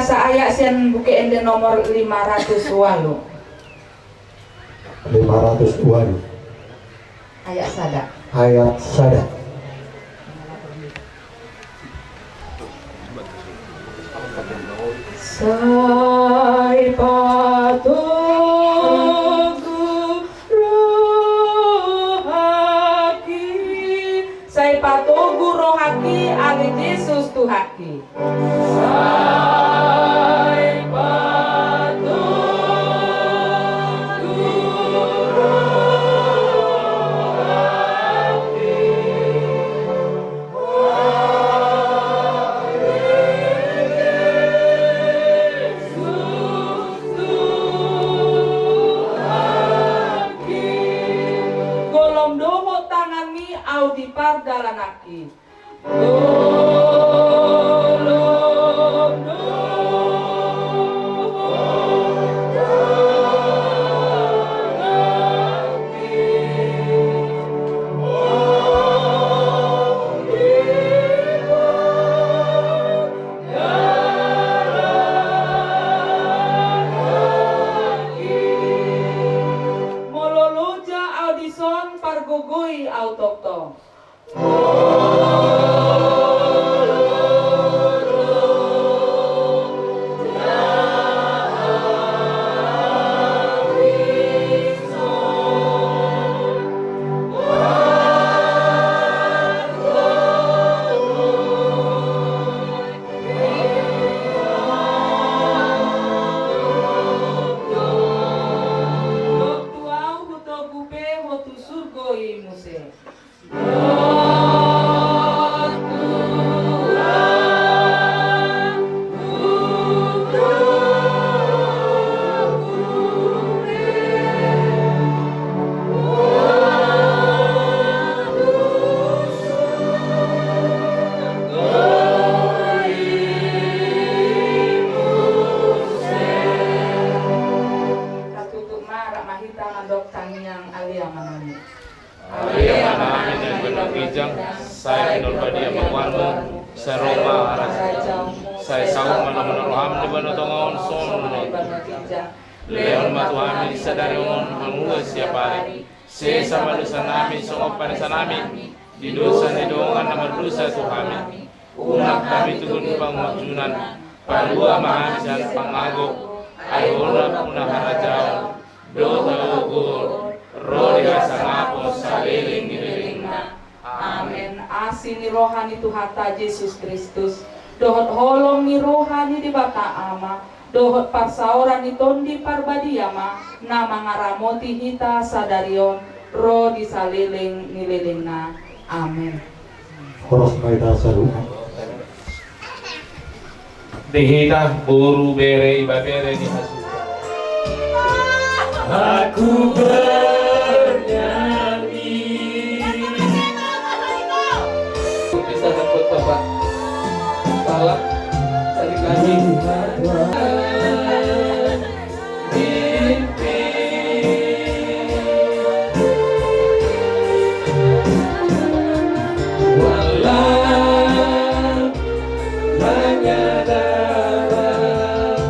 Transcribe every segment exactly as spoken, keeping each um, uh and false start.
Sa ayat sian Buku Ende nomor lima ratus walu. Lima ratus walu. Ayat sada. Ayat sada. Sai patogu rohaki. Sai patogu rohaki ale Jesus Tuhanki. Sai patogu rohaki. Golom dohot tanganmi ahu di pardalananki. Molo loja ahu dison, pargogoi ahu tongtong. Dohot tu ahu, hutogu pe ho tu surgo i muse. Tatutup ma, rap ma hita mandok tangiang Ale Amanami. Ale Amanami na di banua ginjang, sai pinarbadia ma goarmu, sai ro ma harajaonmu, sai saut ma lomo ni roham di banua tonga on songon na di banua ginjang. Lehon ma tu hami sadari on hangoluan siapari. Sesa ma dosanami songon panesanami di dosa ni dongan na mardosa tu hami. Unang hami tubu tu pangunjunan, palua ma hami sian pangago, ai Ho do nampuna harajaon, dohot hagogoon, ro di hasangapon saleleng ni lelengna. Amen. Asi ni roha ni Tuhanta Jesus Kristus, dohot holong ni roha ni Debata Ama, dohot parsaoran ni Tondi Parbadia ma na mangaramoti hita sadari on ro di saleleng ni lelengna. Amen. Horas ma hita saluhutna. Di hita boru, bere, ibebere ni hasuhuton. Aku bernyanyi. Bisa dapat Bapak. Salam dari kami. Mimpi. Walau hanya dalam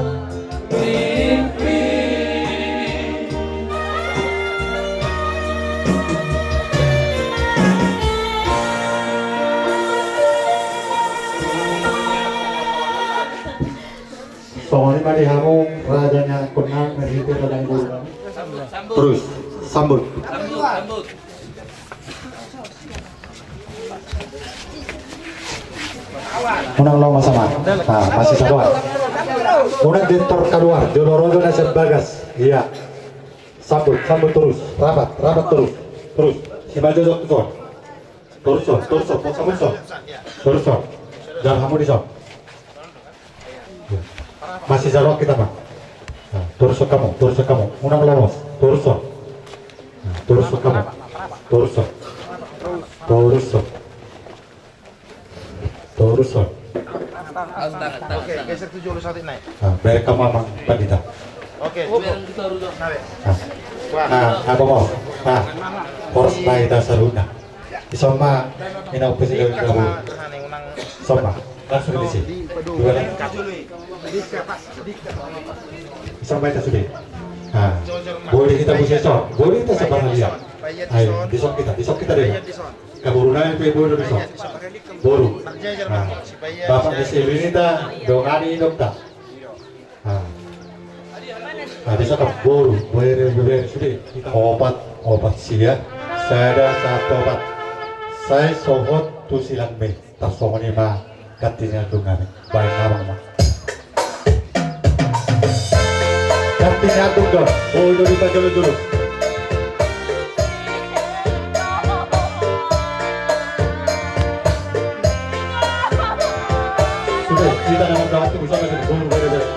mimpi. Songon i ma di hamu raja ni angkon nami, marhite raja ni boru nami. Terus, sambut. Unang lomo sama. Nah, masih satu. Unang getor keluar, jolo rojo na sian bagas. Iya. Sambut, sambut terus. Rapat, rapat terus. Terus. Si maju jok tuh. Torus on, torus on, pokok torus on. Torus on. Jala hamu dison. Masih jalo hita ma. Nah, torus on hamu, torus on hamu. Unang lomos, torus on. Nah, torus on hamu. Torus on. Torus on. Torus on. Oke, geser tu jolo satu naik. Nah, berek hamu amang pandita. Oke, cukup. Nah, nah, apa mau? Nah, horas ma hita saluhutna. Dison ma, ina umpis i. Dison ma. Langsung di sini. Dua lagi. Sampai tas sudah. Nah, boleh kita bisa, so. Boleh kita sebarang lihat. Ayo, di sini kita, di sini kita deh. Kaburunai pe boru di sini. Boru. Nah, bapak di sini kita dongani dokter. Ah. Adi saka boru, bere, bere, sude. Opat, opat sia. Sada, sada, opat. Sai sohot tu silangmi. Tarsongon i ma ganti ni andung nami. Baen abang ma. Ganti ni andung do. Boru do dipajolo-jolo. Sudah, kita nama berarti bersama dengan guru beda-beda.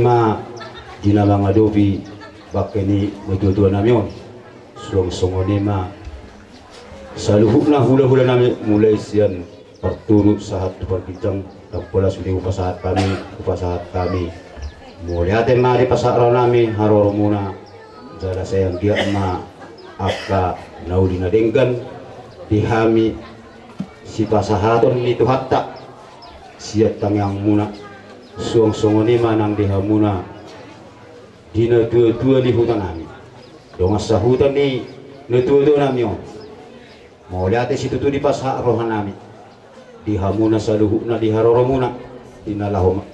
Na di na mangadopi bangke ni natuatua nami on, suang songon i ma saluhutna hulahula nami, mulai sian partudu sahat tu parginjang, ndang pola sude hupasahat hami, hupasahat hami mauliate ma di pasahat roha nami haroromuna. Jala sai anggiat ma angka na uli na denggan di hami sipasahaton ni Tuhanta sian tangiangmuna, suang songon i ma nang di hamuna di natuatua ni huta nami, dongan sahuta ni natuatua nami on. Mauliate situtu dipasahat roha nami di hamuna saluhutna di haroromuna, di na laho ma-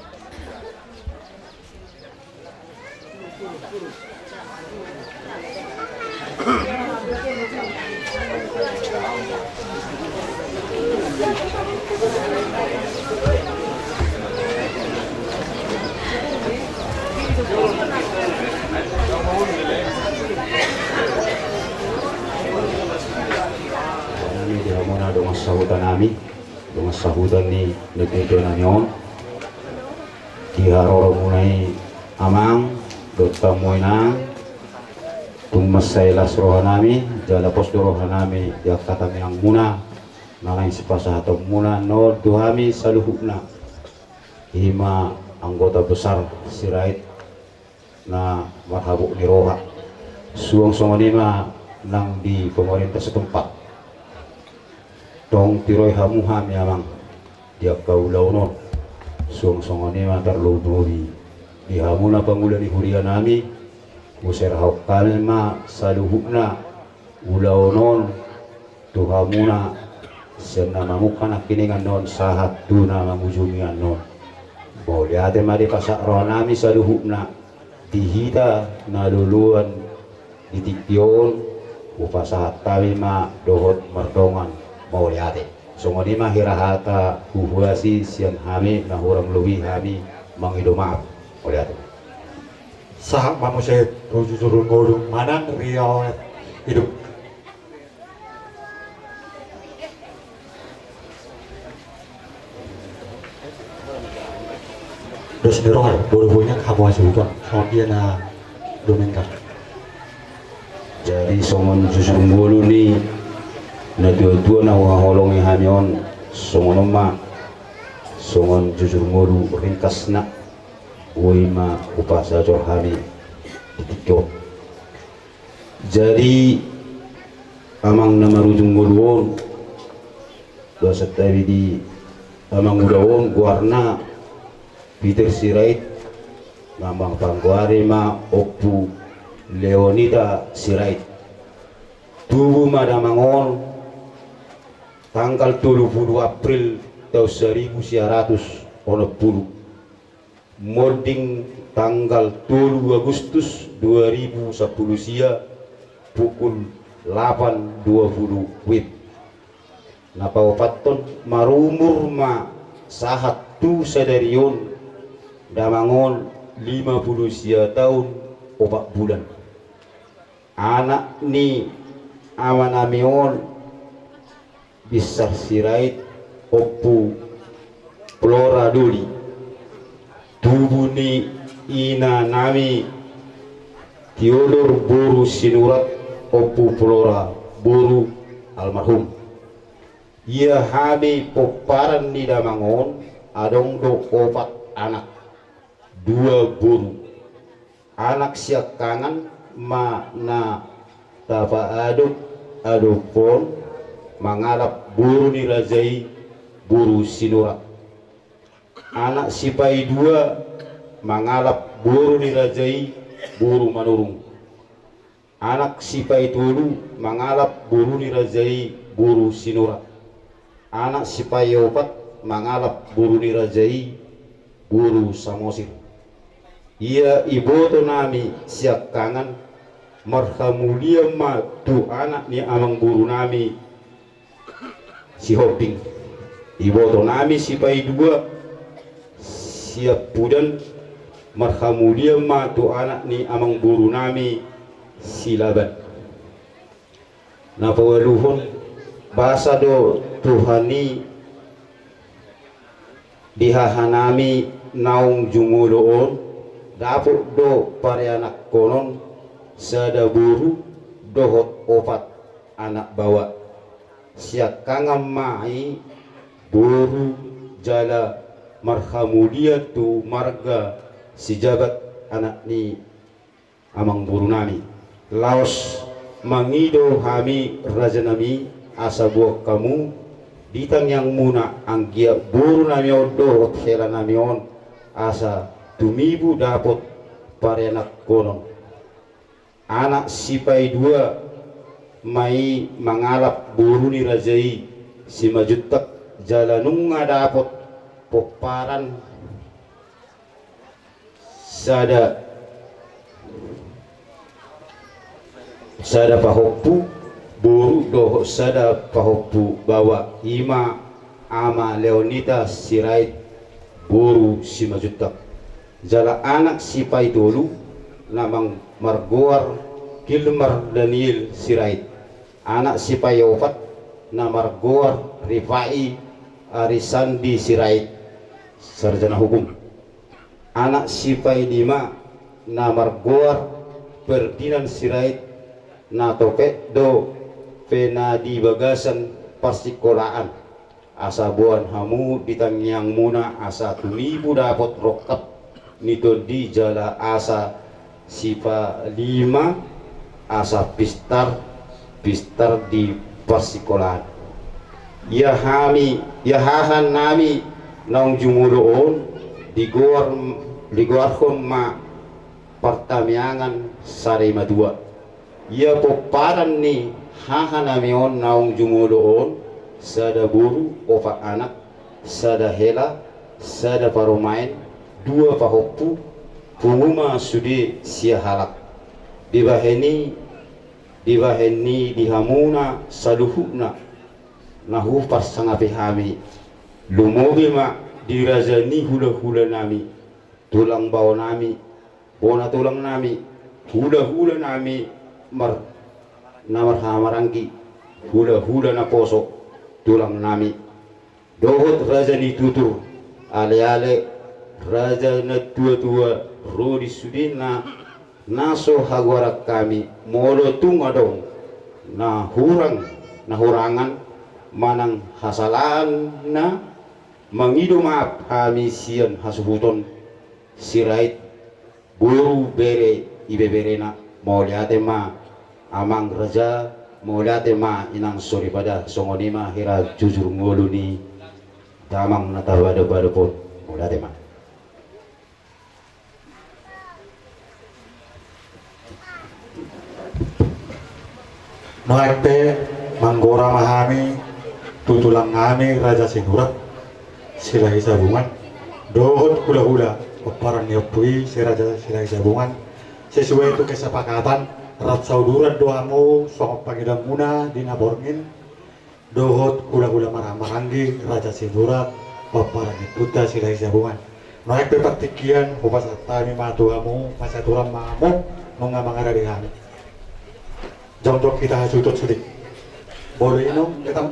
Nami di hamuna dongan sahuta nami, dongan sahuta ni natuatua nami on. Di haroromuna i amang dohot hamu inang, tung mansai las roha nami, jala pos do roha nami di angka tangiangmuna na naeng sipasahatonmuna on tu hami saluhutna. I ma anggota besar Sirait na marhabot ni roha. Suang songon i ma nang di pemerintah setempat. Tong tiroi hamu hami amang di angka ulaon on. Suang songon i ma tarlumobi di hamuna pangula ni huria nami, huserahon hami ma saluhutna ulaon on tu hamuna, sian na mamungka nangkiningan on sahat tu na mangujungi annon. Mauliate ma dipasahat roha nami saluhutna di hita na loloan di tingki on, hupasahat hami ma dohot mardongan mauliate. Songon i ma hira hata huhuasi sian hami na hurang lobi hami mangido maaf. Mauliate. Sahat ma muse tu jujur ngolu manang riwayat hidup. Dos ni roha, bolu bonyang hamu hasuhuton, songon dia na dumenggan. Jadi songon jujur ngolu ni natuatua na huhaholongi hami on, songon on ma, songon jujur ngolu ringkasna, boi ma hupasahat hami di tingki on. Jadi amang na marujung ngolu on, bahasa tabi di amang uda on, goarna Peter Sirait, na marpanggoari ma Ompu Leonita Sirait. Tubu ma damang on tanggal tolu pulu April taon saribu sia ratus onom pulu. Monding tanggal tolu Agustus dua ribu sampulu sia, pukul lapan dua pulu W I B. Na paopathon, marumur ma sahat tu sadari on damang on lima pulu sia taon opat bulan. Anak ni amanami on, Binsar Sirait, Ompu Flora Doli. Tubu ni inanami Tiodor boru Sinurat, Ompu Flora boru almarhum. Ia hami pomparan ni damang on, adong do opat anak, dua boru. Anak siangkangan ma na tapaadop-adophon mangalap boru ni raja i, boru Sinurat. Anak sipaidua mangalap boru ni raja i, boru Manurung. Anak sipaitolu mangalap boru ni raja i, boru Sinurat. Anak sipaiopat mangalap boru ni raja i, boru Samosir. Ia ibotonami siangkangan, marhamulian ma tu anak ni amangborunami Sihombing. Ibotonami sipaidua Siampudan, marhamulian ma tu anak ni amangborunami Silaban. Na paualuhon, basa do Tuhan i di hahanami naung jumolo on, Dapot do pareanakhonon sada boru dohot opat anak baoa. Siangkangan ma i boru jala marhamulian tu marga Sijabat anak ni amangborunami. Laos mangido hami rajanami asa boan hamu di tangiangmuna anggiat borunami on dohot helanami on asa tumibu dapot pareanakhonon. Anak sipaidua ma i mangalap boru ni raja i Simanjuntak jala nunga dapot pomparan sada sada pahompu boru dohot sada pahompu baoa, i ma Ama Leonita Sirait boru Simanjuntak. Jala anak sipaitolu na mang- margoar Kilmar Daniel Sirait. Anak sipaiopat na margoar Rifai Arisandi Sirait, sarjana hukum. Anak sipailima na margoar Ferdinand Sirait, na topet dope na di bagasan parsikolaan. Asa boan hamu di tangiangmuna asa tumibu dapot rongkap ni tondi jala asa sipalima asa pistar pistar di parsikolaan. Ia hami ia haha nami naung jumolo on digoar digoarhon ma partamiangan sada i matua. Ia pomparan ni haha nami on naung jumolo on sada boru opat anak sada hela sada parumaen dua pahompu pungu ma sude sia halak. Dibahen i dibahen ni di hamuna saluhutna na huparsangapi hami lumobi ma di raja ni hulahula nami tulang bao nami bona tulang nami hulahula nami mar na marhamaranggi hulahula na poso tulang nami dohot raja ni tutur aleale raja na tuatua ro di sudena na so hagoaran hami molo tung adong na hurang na hurangan manang hasalaan na mangido maaf hami sian hasuhuton Sirait boru bere ibeberena. Mauliate ma amang raja mauliate ma inang soripada songon i ma hira jujur ngolu ni damang na tabadabada pot. Mauliate ma. Nuaeng pe manggora ma hami tu tulang nami raja Sinurat Silahi Sabungan dohot hulahula pomparan ni ompu i si raja Silahi Sabungan sesuai tu kesepakatan rap sauduran do hamu songon pangidoanmuna di na borngin dohot hulahula marhamaranggi raja Sinurat pomparan ni ompunta Silahi Sabungan. Nuaeng pe partingkian hupasahat hami ma tu hamu masiaturan ma hamu nunga mangarade hami. Jongjong hita hasuhuton sude. Bolo inum hita.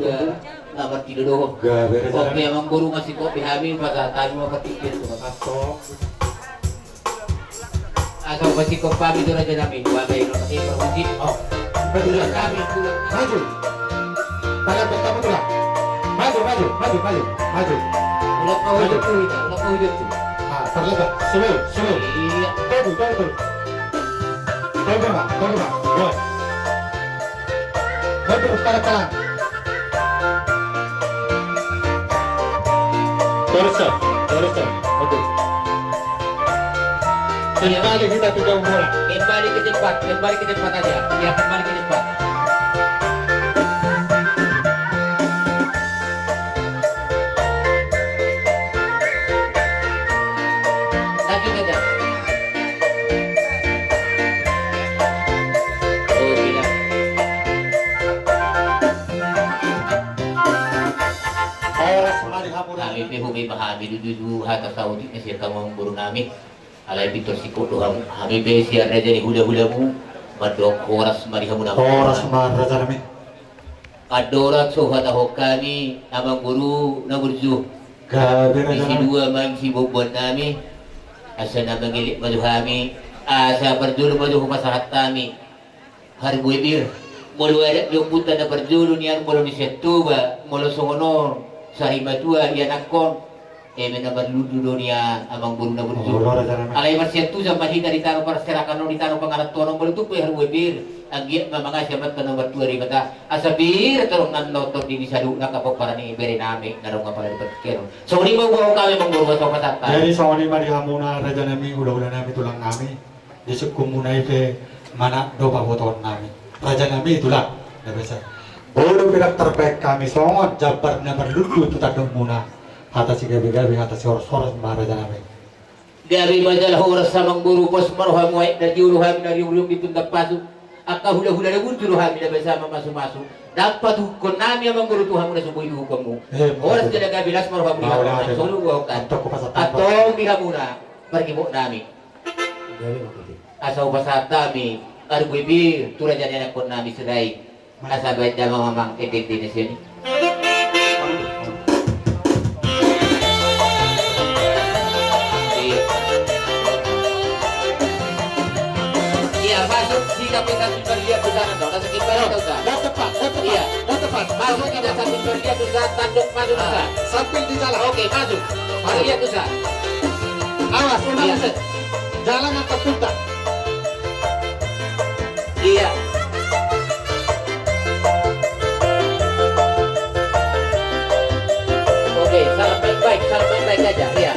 Gabe raja. Oke amang boru masih kopi hami hupasahat hami ma partingkian tu hamu. Asa hupasikop hami tu raja nami. Wabe no pakai permusik. Oh. Betul. Kami tulang. Maju. Tangan pertama tulang. Maju, maju, maju, maju, maju. Ulang kau hujung tu, ulang kau hujung tu. Ah, terlepas. Slow, slow. Iya. Bagus, bagus. Bagus, Mak. Bagus, Mak. Good. Mundur, pelan-pelan. Torso, torso. Mundur. Kembali kita ke jauh bola. Kembali ke tempat, kembali ke tempat aja. Ya, kembali ke tempat. Lanjut aja. Oh, gila. Horas ma di hamu. Hami pe hubi ma hami dudu hata sautik na sian hamu boru nami. Alai pintor singkop do hamu. Hami pe sian raja ni hulahulamu. Mandok horas ma di hamu nami. Horas ma raja nami. Andorang so huhatahon hami amang boru na burju. Gabe raja nami. Di si dua main si boboan nami. Asa na mangelek ma tu hami, asa parjolo ma tu hupasahat hami. Harbue pir, molo adat ni ompunta na parjolo nian, molo ni Siantuba, molo songon on, sari matua ianakhon, eme na marlundu do nian amangboru na burju. Alai marsiantusan ma hita di tano parserahan on, di tano pangarantoan on, molo tung pe harbue pir, anggiat ma mangasi Amanta na martua Debata, asa pir torop na nonton di, di saluhutna angka pomparan ni bere nami na adong apala di partingkian on. Songon i ma huboan hami amangboru, asa hupasahat hami. Jadi songon i ma di hamuna raja nami, hula-hula nami, tulang nami. Di sungkunmuna i pe manat do pabotoon nami. Raja nami, tulang, na basa. Molo pe ndang tarbahen hami songon jambar na marlundu tu tandokmuna, hata sigabe-gabe, hata sihoras-horas ma raja nami. Gabe ma jala horas amangboru, pos ma rohamu, aek na jolo hami na riung-riung di pundak pasu. Angka hula-hula na burju do hami na basa mamasu-masu. Ndang patuhukhon nami amangboru tu hamu na so boi ihukhonmu. Eh, horas jala gabe, las ma rohamu di hamuna. Antong di hamuna. Pargibok nami. Asa hupasahat hami harbue pir tu raja ni anakhon nami Sirait. Asa baen damang amang ende-ende na sian i. Iya. Iya, masuk, sikap kita sambil lihat ke sana, dong. Rasa kita tahu, kan? Yang tepat, yang tepat, iya, yang tepat. Masuk kita sambil lihat ke sana, tanduk masuk ke sana. Sambil di jalan. Oke, masuk. Mari lihat ke sana. Awas, unang, iya, buset. Jalan atau punta? Iya. Oke, salam baik-baik, salam baik-baik aja, iya.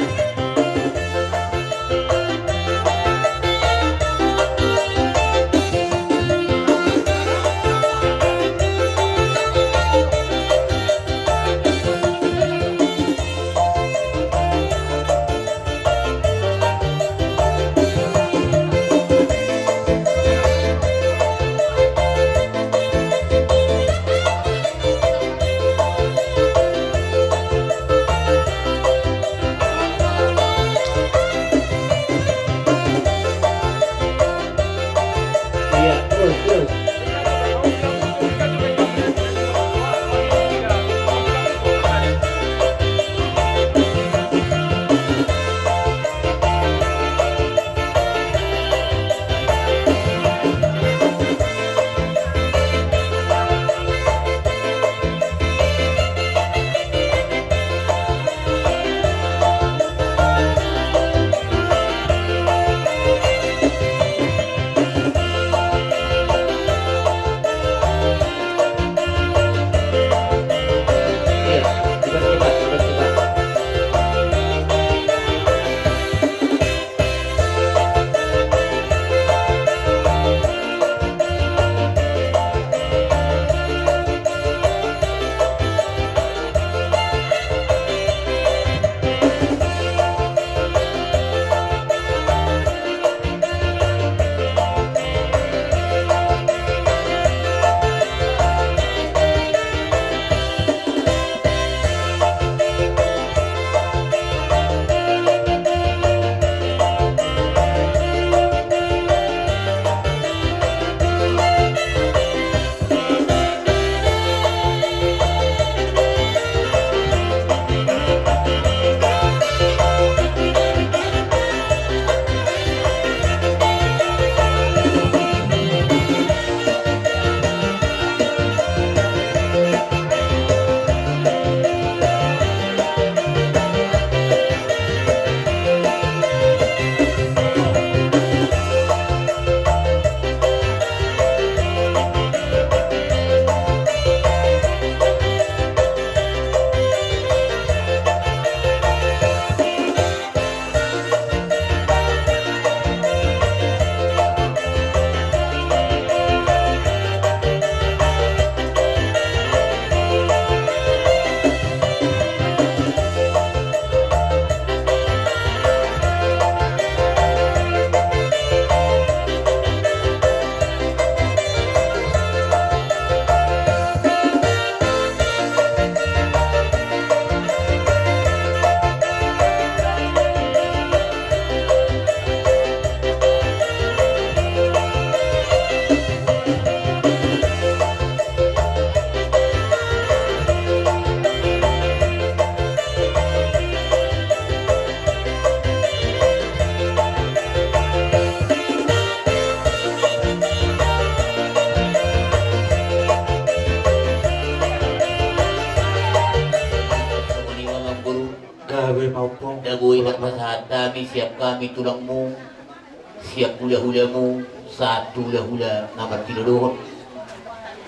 Na boi tarpasahat hami sian hami tulangmu, sian hulahulamu, sahat tu hulahula na martinodohon.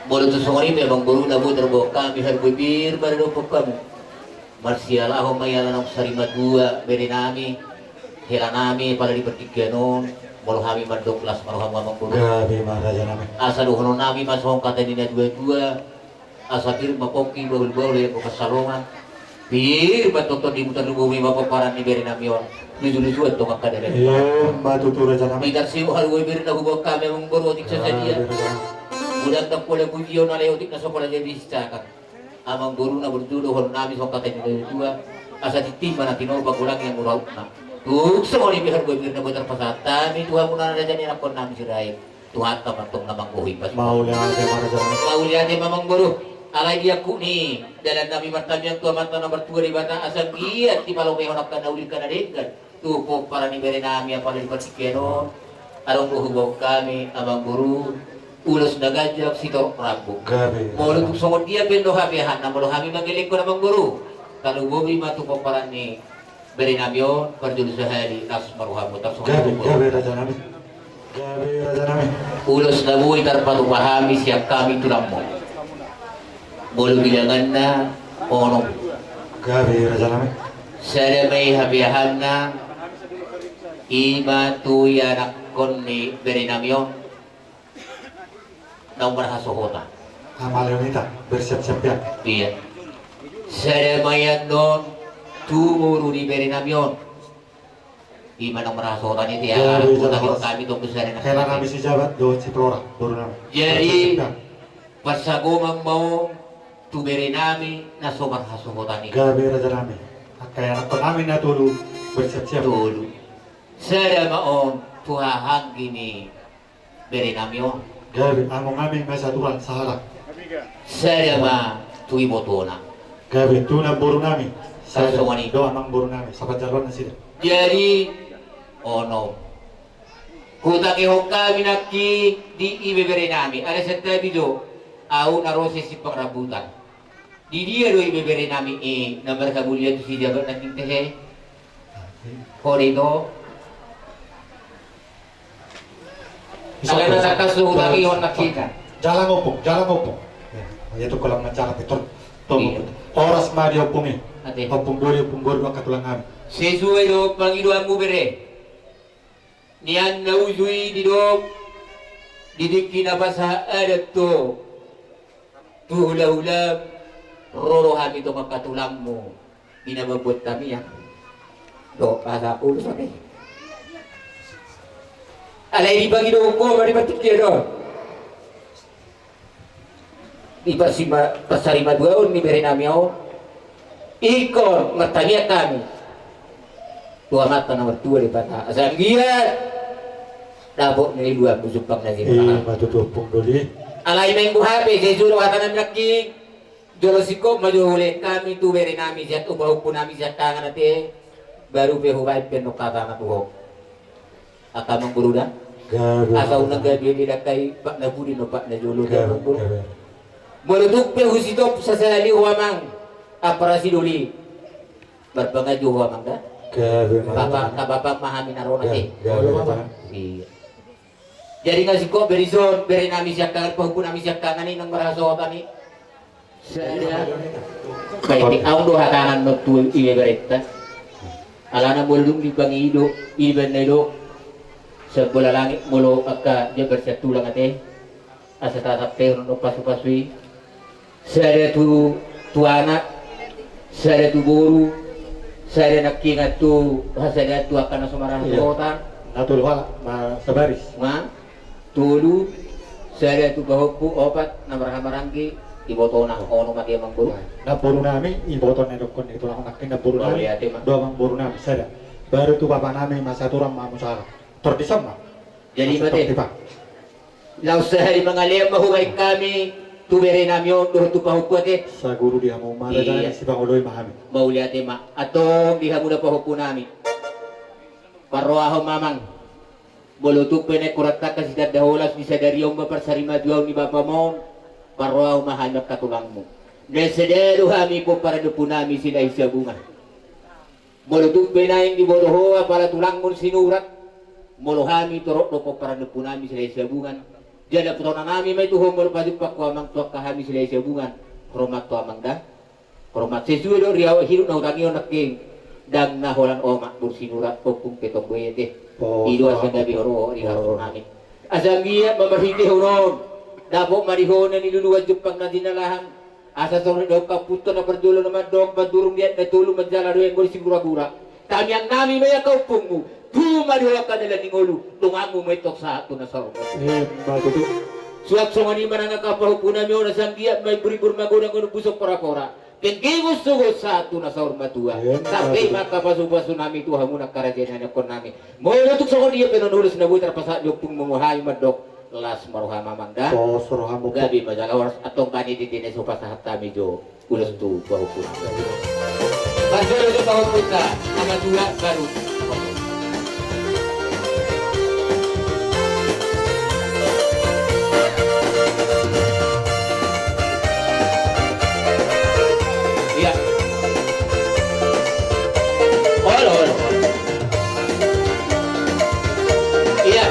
Molo tung songon i pe amangboru, na boi tarboan hami harbue pir maradophon hamu. Marsialaho ma i ala naung sari matua berenami, helanami pala di partingkian on. Molo hami mandok las ma rohamu amangboru. Gabe ma rajanami. Asa dohononnami ma songon hata ni na tuatua. Asa pir ma pongki bahulbahul, ia bokas salongan. Pir ma tongtong di mutar lumobi ma pomparan ni berenami on. Lusuan tong angka dalan. Ima tutu rajanami. Di tarsiu harbue pir na huboan hami amangboru otik sasadia. Gabe rajanami. Godang ndang pola pujion alai otik na so pola jadi sicakan. Amangboru, na burju dohononnami songon hata ni na tuatua. Asa tintin ma na tinopa, godang ia murautna. Tung songon i pe harbue pir na boi tarpasahat hami tu hamuna na raja ni anakkonnami Sirait. Tuhanta ma tong na manggohi pas. Mauliate ma rajanami. Mauliate ma amangboru. Alai di angkup ni dalannami martangiang tu Amanta na martua Debata asa anggiat dipalomehon angka na uli angka na denggan tu pomparan ni berenami apala di partingkian on. Adong do huboan hami amangboru ulos na ganjang sitorop rambu. Gabe. Molo tung songon dia pe do hapeahanna molo hami mangelekhon amangboru, talumobi ma tu pomparan ni berenami on, parjolo sahali las ma rohamu. Tar songon i. Gabe, gabe rajanami. Gabe rajanami. Ulos na boi tarpatupa hami sian hami tulangmu. Molo bilanganna onom. Gabe rajanami. Sada ma i hapeahanna, ima tu ianakkon ni berenami on naung marhasohotan. Ama Leonita, bersiap-siap ya. Iya. Sada ma i annon tu boru ni berenami on. Ima naung marhasohotan i, ya. Iya, iya, iya. Hami tong besar na. Helanami si Jabat dohot si Flora, borunami. Jadi, bersiap-siap ya. Parsagoman ma on tu berenami na so marhasohotan i. Gabe rajanami. Angka ianakkonnami na tolu, bersiap-siap. Tolu. Sada ma on tu hahaanggi ni berenami on. Gabe, amongami ma saturan sahalak. Sada ma tu ibotona. Gabe, tu namborunami. Sada. Songon i. Do amangborunami, sapanjaluan nasida. Jadi, onom. Hutangihon hami nangkin di ibeberenami, ala santabi do, au na ro sian simpang rambutan. Di dia do ibeberenami i na marhamulian tu si Jabat nangkin tehe? Ho do i do. Ala na tangkas do hutangihon nangkin. Jalang ompung, jalang ompung. Ya, ya tu kolam na jalang itu. Iya. Horas ma di ompung i. Ate. Ompung doli, ompung boru, angka tulang hami. Sesuai do pangidoanmu bere. Nian na uju i didok di tingki na pasahat adat do tu hulahula, ro do hami tong angka tulangmu di na mambuat tangiang dohot pasahat ulos ate. Alai dipangido ho ma di partingkian on. Di parsima-, parsarimatua on ni berenami on, ingkon martangiang hami tu Amanta na martua Debata asa anggiat dapot ni luanmu jumpang na jero. Ima tutu ompung doli. Alai menggo hape sesuai do hatanami nangkin. Jolo singkop ma jo hulehon hami tu berenami sian tu pahompunami sian tangan ate. Baru pe hubaen pe annon hata na tu ho. Angka amangboru da. Gabe. Asa unang gabe di dangka i, pak na pudi do pak na jolo. Gabe, gabe. Molo tung pe husitop sasahali ho amang, ampara sidoli. Marpangaji ho amang da. Gabe. Bapak, angka bapak ma hami na ro nangkin. Gabe, gabe. Iya. Jadi nga singkop be dison berenami sian tangan, pahompunami sian tangan i naung marhasohotan i. Sada. Baik, aung do hatanan non tu ibeberenta. Alana molo dung dipangido, ibaen na idok. Sian bola langit molo angka jambar sian tulang ate. Asa tasampehon do pasupasu i. Sada tu, tu anak, sada tu boru, sada nangkiningan tu hasadaan tu angka na so marhasohotan. Iya. Na tolu halak, ma sabaris. Ma. Tolu, sada tu pahompu, opat, na marhahamaranggi, ibotona, onom ate amangboru. Namborunami, ibotona idokkon ni tulang nangkin namborunami. Mauliate ma. Dua amangborunami, sada. Baru tu bapanami, ma saturan ma hamu sahalak. Tor dison ma. Jadi ma ate. Laos sahali mangalean ma hubaen hami, tu berenami on dohot tu pahompu ate. Saguru di hamu ma. Iya. Sipangoloi ma hami. Mauliate ma. Antong di hamu na pahompunami. Parrohahon ma amang. Molo tung pe naeng hurang tangkas di tanda horas disadari on ma parsarimatuaon ni bapam on, parrohahon ma hami angka tulangmu. Na sada do hami pomparan ni ompunami Silahisabungan. Molo tung pe naeng diboto ho apala tulangmu Sinurat, molo hami torop do pomparan ni ompunami Silahisabungan, jala putona nami ma i tu ho molo pajumpang ho amang tu angka hami Silahisabungan. Hormat tu amang da. Hormat sesuai do riwayat hidup na hutangihon nangkin. Ndang na holan omak boru Sinurat, ompung pe tong be ate. I do asa gabe horong di haroronami. Asa anggiat ma marhitehon on, dapot ma di ho na niluluan jumpang na jinalahan. Asa songon na didok ompunta na parjolo na mandok, mandurung di aek na tolu manjala do i anggo siguragura. Tangiangnami ma i angka ompungmu, tu ma di ho angka dalan ni ngolu, donganmu ma i tong sahat tu na saur matua. Emma tutu. Suang songon i ma nang angka pahompunami on, asa anggiat ma i buriburi magodang, godang buson porapora, pengge gosogo sahat tu na saur matua. Emma tutu. Sampe ma angka pasupasunami tu hamu nang angka raja i na niangkonnami. Molo tung songon dia pe na ulos na boi tarpasahat di ompungmu, hami mandok, las ma roham amang da. Pos roham ompung. Gabe ma jala horas, antong bani didine so pasahat hami jo ulos tu pahompunami. Parjolo jo pahompunta, na matua baru. Iya. Olo, olo, olo. Iya.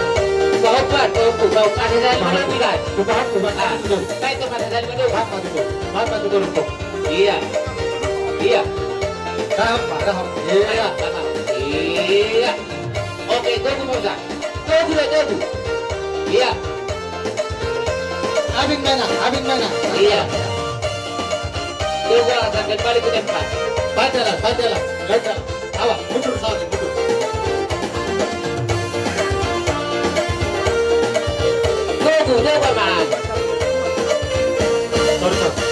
Pahompu, pahompu, pahompu. Ada dari mana, Pilar? Pahompu, pahompu. Ah, baik, tuh, ada dari mana? Pahompu, pahompu. Pahompu, pahompu. Iya. Iya. Pahompu, pahompu. Iya. Pahompu. Iya. Oke, tunggu, Bang. Tunggu, tunggu. Iya. Abing mana? Abing mana? Iya. Coba sampai balik ke tempat. Bacalah, bacalah, bacalah. Awas, mundur saja, mundur. Tunggu, coba, Mas. Sorry, sorry.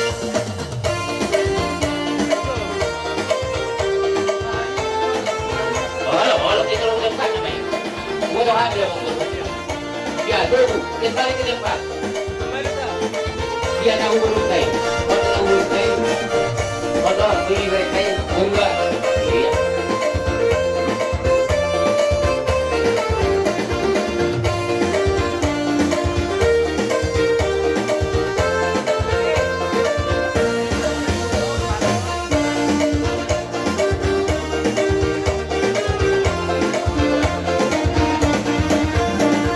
Olo, olo, kita udah sana, Mas. Gua udah ambil, Mas. Ya, tunggu. Kembali ke tempat. Dia tahu belum, Teh? Kau tahu belum, Teh? Kau tahu, beli, Teh? Iya.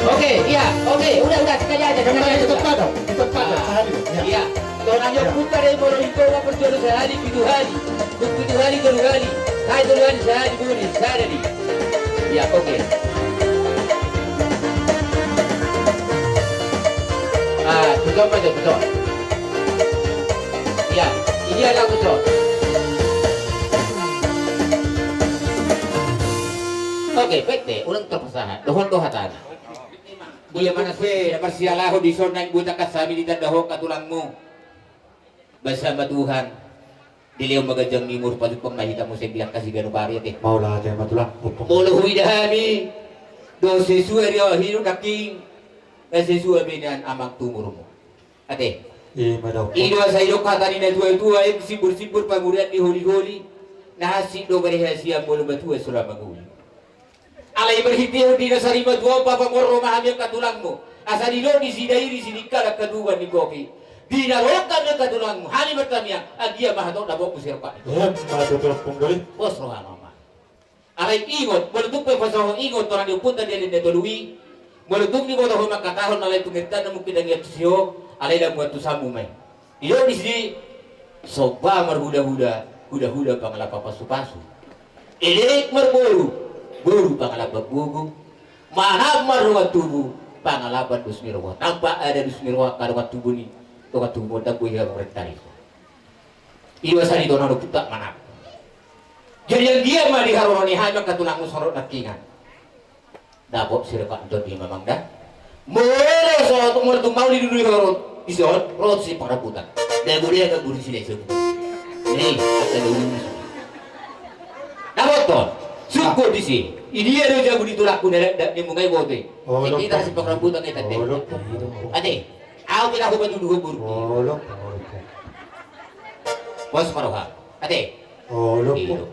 Oke, iya, oke, udah, udah, sekali aja, sekali aja. Di tempat dong, di tempat dong, sehari, ya. Iya. Tona ni ompunta do i molo ingkon ma parjolo sahali, pitu hali, dung pitu hali tolu hali, sahali tolu hali, sahali, buni, sahali. Iya, oke. Ah, tutup aja, tutup. Iya, ini ada tutup. Oke, pete, ulang terpesahan. Dohon do hatana. Dia mana pe marsialaho dison, naeng buat angka sami ditandahon angka tulangmu. Basa ma Tuhan, dilehon ma ganjang ni umur, pajumpang ma hita muse di angka siganup ari, ate. Mauliate ma Tulang, ompung. Molo huida hami, do sesuai riwayat hidup nangkin, na sesuai be nian amang tu umurmu. Ate. I ma da, ompung. I do asa didok hata ni natuatua, em, simbur-simbur pamurian ni holi-holi, na hansit do parihasian molo matua so ra mangolu. Alai marhitehon di na sari matua on, pamorro ma hami angka tulangmu. Asa didok disi, dairi sidingkalan hatubuan ni kopi. Di na ro hami angka tulangmu, hami martangiang, anggiat ma hatop dapotmu sirompak ni kopi. Emma tutu, ompung, doli. Pos roham amang. Alai ingot, molo tung pe pasahat ingot tona ni ompunta di Alen na Tolu i, molo tung diboto ho mangkatahon, alai tung hentana mungkin ndang i antusi ho, alai damu antusanmu ma i. Didok disi, somba marhuda-huda, huda-huda pangalap pasupasu. Elek marboru, boru pangalap gogo. Manat mardongan tubu, pangalapan dos ni roha. Tanpa ada dos ni roha angka dongan tubu ni, dongan tubu, ndang boi hamarentari. I do asa didok tona ni ompunta manat. Jadi anggiat ma di haroro ni hami angka tulangmu songon nangkiningan. Dapot sirompak ni tondi ma amang da. Molo so, molo tung mauli di dudui horot, dison, rot si pangaraputan. Dabu dia dabu di sini, sini. Ni, angka dabu di sini. Dapothon, sungkun disi. Idia do jabu ni tulangku na, da, ni mungai bote. Olo. Kita si pangaraputan, kita deh. Olo. Ate, au kita hubat dulu hubur. Olo. Pos ma roha. Ate. Olo. Iyo.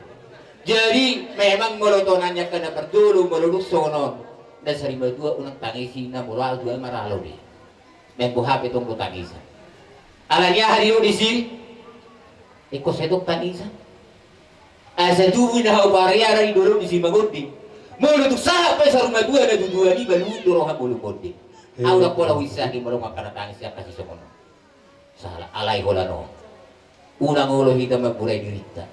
Jadi memang molo tona ni angka na parjolo, molo dung songon on, na sari matua unang tangisi, na molo au tu au maralo be. Membo hape tong do tangisan. Alani aha didok disi? Ingkon sai tong tangisan. Asa tubu na hau pariara di dolok di Simagonding. Molo tung sahat pe saur matua na tujuan i, balu do roha molo monding. Au ndang pola huinsahi molo angka na tangis angka sisongon on. Sala alai holan on. Unang olo hita mamburai dirinta.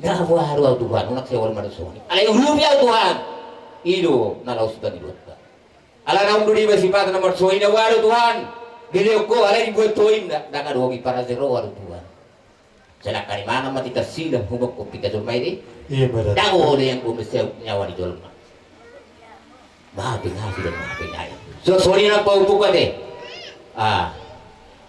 Na boha do au Tuhan, unang sai olo mardosa songon i. Alai urupi au Tuhan. I do na laos pangidoanta. Ala naung do deba sipata na marsoina waro Tuhan. Dilehon ho alai dibuat ho inna. Ndang adong i parajero waro Tuhan. Sedangkan imana mati tarsila humok kopi ka jolma i di. Iya benar. Ndang olo yang gomeseu nyawa ni jolma. Mape ngai sudah mape ngai. So soni na paupuk ate. Ah.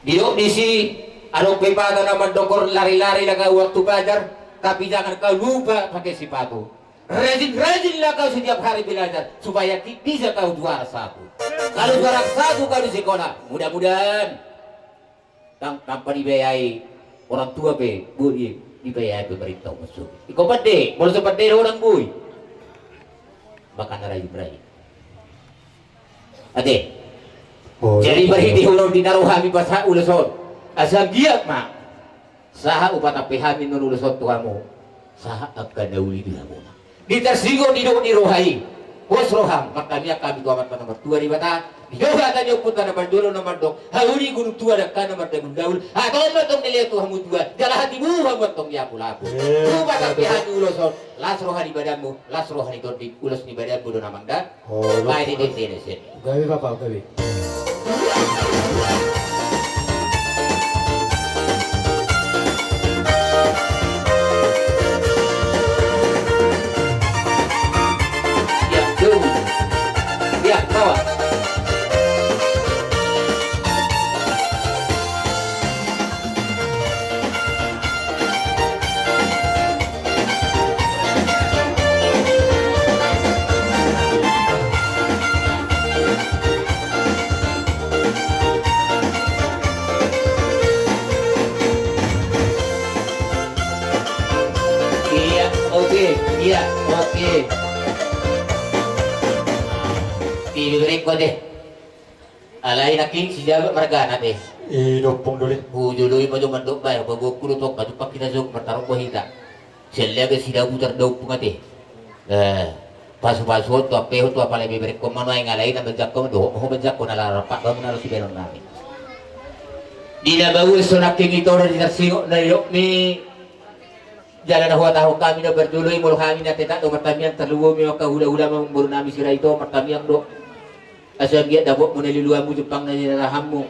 Didok disi adong pepatah na mandok lari-lari lah kau waktu pajar, tapi jangan kau lupa pakai sepatu. Rajin-rajinlah kau setiap hari belajar supaya ki- bisa kau juara satu. Kalau juara satu kau di sekolah, mudah-mudahan tang- tanpa dibiayai orang tua pe, boi dibiayai pemerintah masuk. Iko pande, molo so pande do orang boi. Makana rajin-rajin. Ate. Oh, jadi iya. Marhite ulaon di na ro hami pasahat ulos on. Asa giat ma. Sahat hupatampe hami non ulos on tu hamu. Sahat angka na uli di hamuna. Di tarsingot didok ni roha i. Pos roham, martamiang hami tu Amanta na martua Debata. Di do hata ni ompunta na parjolo na mandok. Hau di gunung tua dangka na mardagun-dagun. Hatop ma tong dilehon tu hamu tua. Jala hatimu hamu tong diapul-apul. Eh, hupatampe hami ulos on. Las roha ni badanmu, las roha ni tondi, ulos ni badanmu do na mangga. Oh, bae di tende na sen. Gabe bapa, gabe. Ya, tuh. Ya, bawa. Iya, oke, iya, oke. Di, di, berikut deh. Alai nangkin si Jabat margana be. I do ompung doli. Hujolo i ma jo mandok bae, paboaku do tong, pajumpang hita jo martarombo hita. Sian leges si Dabu tardao ompung ate. Eh, pasu-pasu on tu ampe ho tu apala beberek ho ma nuaeng alai na manjangkon dohot ho manjangkon ala rap-rap bamu na ro sibaenon nami. Di na bahu so nangkin i toro di tarsingot na didok ni. Jala na huhatahon hami na parjolo i molo hami na tetap do martamiang tarlumobi ma angka hula-hula ma boru nami Sirait on martamiang do. Asa anggiat dapotmu na niluluanmu jumpang na nilalahanmu.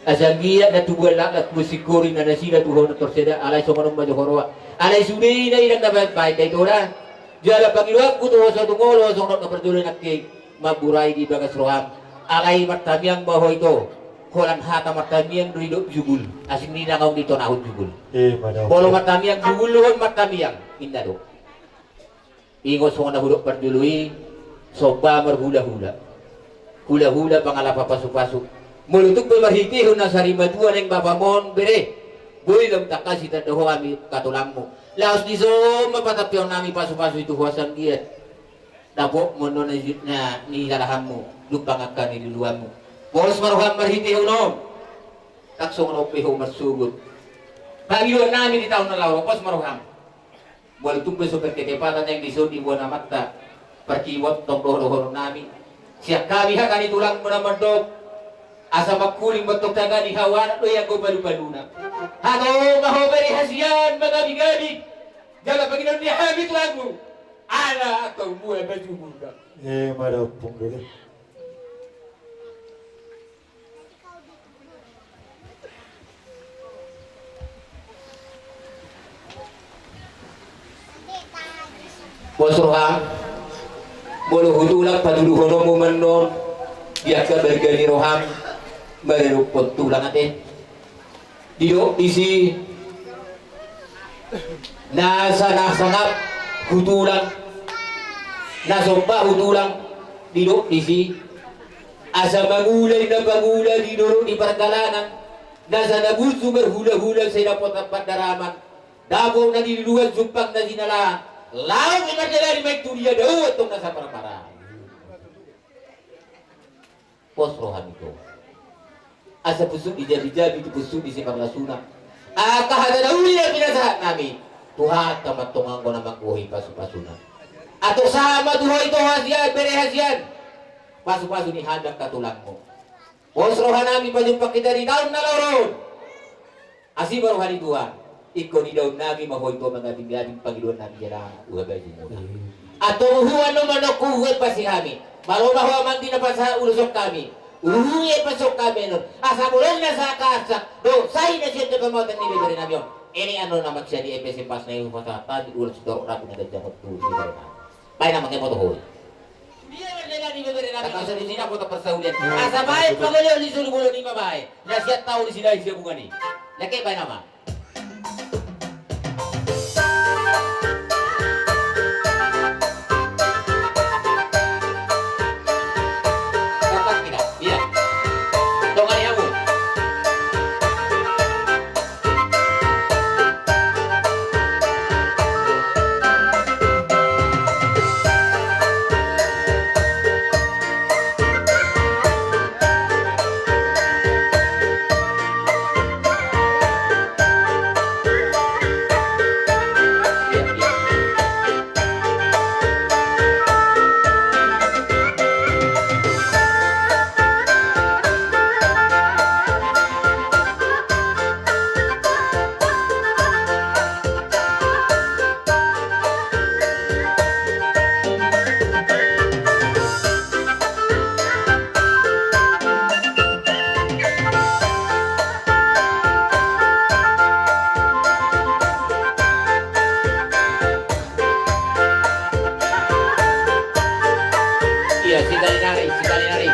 Asa anggiat na tubuan laklak tu singkoru na nasida tu ho na torseda alai songon on ma jo ho roa. Alai sude i na inang na baen-baen da ito da. Jala pangidoanku tu ho so tung olo ho songon on na parjolo nangkin mamburai di bagas roham. Alai martamiang ma ho ito. Holan hata martamiang do didok jugul. Asing ni na naung ditonahon jugul. Eh, mada. Molo martamiang jugul do hon martamiang. Inda do. Ingot songon na hudok parjolo i. Somba marhula-hula. Hula-hula pangalaho pasu-pasu. Molo tung pe marhitehon na sari matua naeng bapam on bere. Boi lam tangkas i tanda ho hami katolangmu. Laos dison ma patampehon nami pasu-pasu i tu ho asa anggiat. Dapotmu annon na, na nilalahanmu, jumpang angka niluluanmu. Pos ma roham marhitehon on. Ndang songon on pe ho marsogot. Pangidoan nami di taon na laho, pos ma roham. Molo tung pe so berketepatan naeng dison di boan amanta. Parkiboan tong dohot dohonon nami. Sian hami hata ni tulangmu na mandok. Asa mangkuling ma tong taga ni hau anak do i anggo palu-paluna. Hatop ma ho bere hasian manggabi-gabi. Jala pangidoan ni hami tulangmu. Ala tong mua baju muda. Eh, mada ompung dulu. Pos roham. Molo hutulang patuduhononmu ma annon. Di angka balga ni roham. Maradophon tulang ate. Didok disi. Na sa na sangap hutulang. Na somba hutulang. Didok disi. Asa mangula inna pangula di dolok di pargalanan. Na sa na busu marhula-hula sai dapot ampat daraman. Dapot na niluluan jumpang na jinalahan. Laho pe mardalan i ma i tu dia dao antong na saparmara. Pos roham ito. Asa pusuk di jabi-jabi tu pusuk di siparlasuna. Angka hata na uli na pinasahat nami. Tuhanta ma antong anggo na manggohi pasupasuna. Antong sahat ma tu ho ito hasian, bere hasian. Pasupasu ni hami angka tulangmu. Pos rohanami pajumpang hita di taon na laho on. Asi ma roha ni Tuhan. Ingkon idaonnami ma ho ito mangatingating pangidoannami jala uabaji muna. Antong huhuan do manokku huhuan pasi hami. Malo ma ho amang di na pasahat ulos on hami. Uruhungi epes on hami annon. Asa bolon na sakasak. Do sai na sian tu pamautan ni beberenami on. Ini annon na maksiat di epes pas na ihu pasahat hami ulos torok ragu na ganjang on tu beberenami. Baen amang, emo tu ho. Dia mandela di beberenami. Takaso di sini aku tak persaulian. Asa baen pagoleo di solu bolon ima baen. Na sian tahu di sini isi bunga ni. Leke baen amang. Dapat kita. Iya. Dongani hamu. Iya, sikali nari, sikali nari.